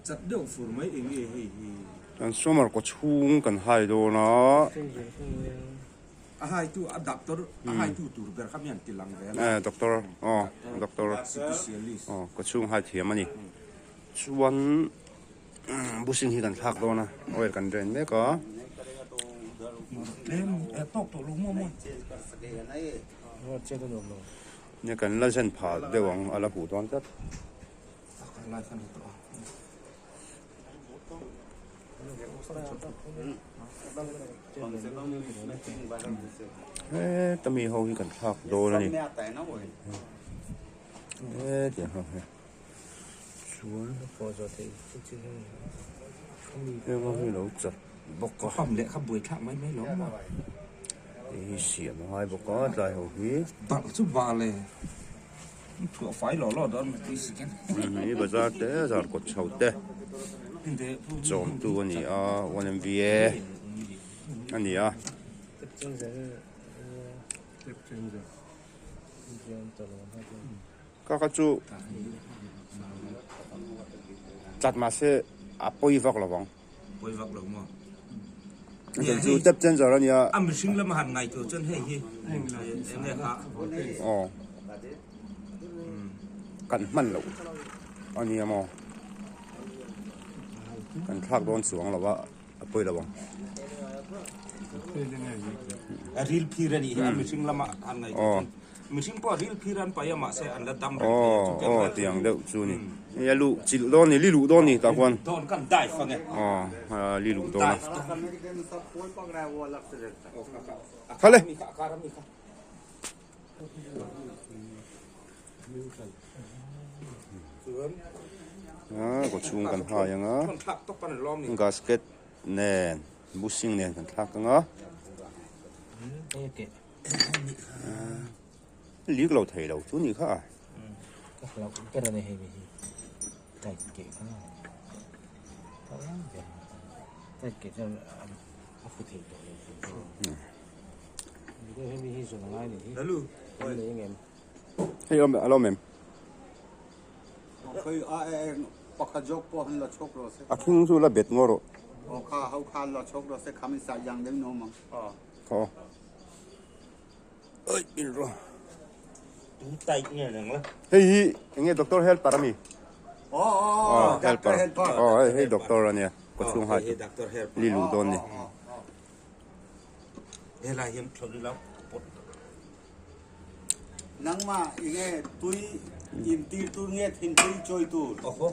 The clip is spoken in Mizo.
Chat deuh fur mai eng nge hei hi. Transformer kaw chhung kan hai dawn a. A haitu a doctor a haitu tur ber kha mian ti lang ve la. Eh doctor aw doctor specialist aw kaw chhung hai thiam a ni. Chuan bushing hi kan thlak dawn a oil kan drain mek a. Tlem tawk tawh lo maw maw. Nia kan la zen phah deuh ang a la huh dawn tlat. Heta mi ho hi kan thlak dawn a ni hetiang ho hi chuan heng ho hi lo chat bawk a hei hi siam a ngai bawk a tlai ho hi. Thuah fai law law dawn tui si khen. Hi bazar te zar kawt chho te chawm tu a ni a one MVA a ni a. Ka kha chu chat mahse a pawi vak lo ang. Pawi vak lo maw? Hei chu tap changer a nia. A mihring lama han ngai tur chuan hei hi eng nge kha. Aw. Kan hman loh a nia maw? Kan thlak dawn chuang lo a, a pawi lo ang. A ril phir a nih hi a mihring lama han ngai tur chuan. Mihring pawh ril phir an paih a mahse an la dam reng thei a chutiang Aw tiang deuh chu ni. Hei a luh chilh dawn ni li luh dawn ni tah khuan. Dawn kan dive ange. Aw li luh dawn a. Khale. A kaw chhung kan hai anga gasket nen bushing nen kan thlak anga. Lik lo thei lo chu ni kha a. Ka hlau ber a ni hei mi hi tight keh kha tight keh chuan a fu thei tawh lo chu hei mi hi zawn a ngai ni hi kan nei ang em. Hei awm a lawm em. A khing chu la bet ngaw rawh. Khaw. Oi in ro. Tu tight nge nang la. Hei hi enge doctor helper ami? Oh oh doctor helper. Oh hei hei doctor ania ko chhung hai. Hei doctor helper. Li lu dawn ni. He lai hian thlawh ila pot. Nangma enge tui in tir tur nge thin tui chawi tur. Oho.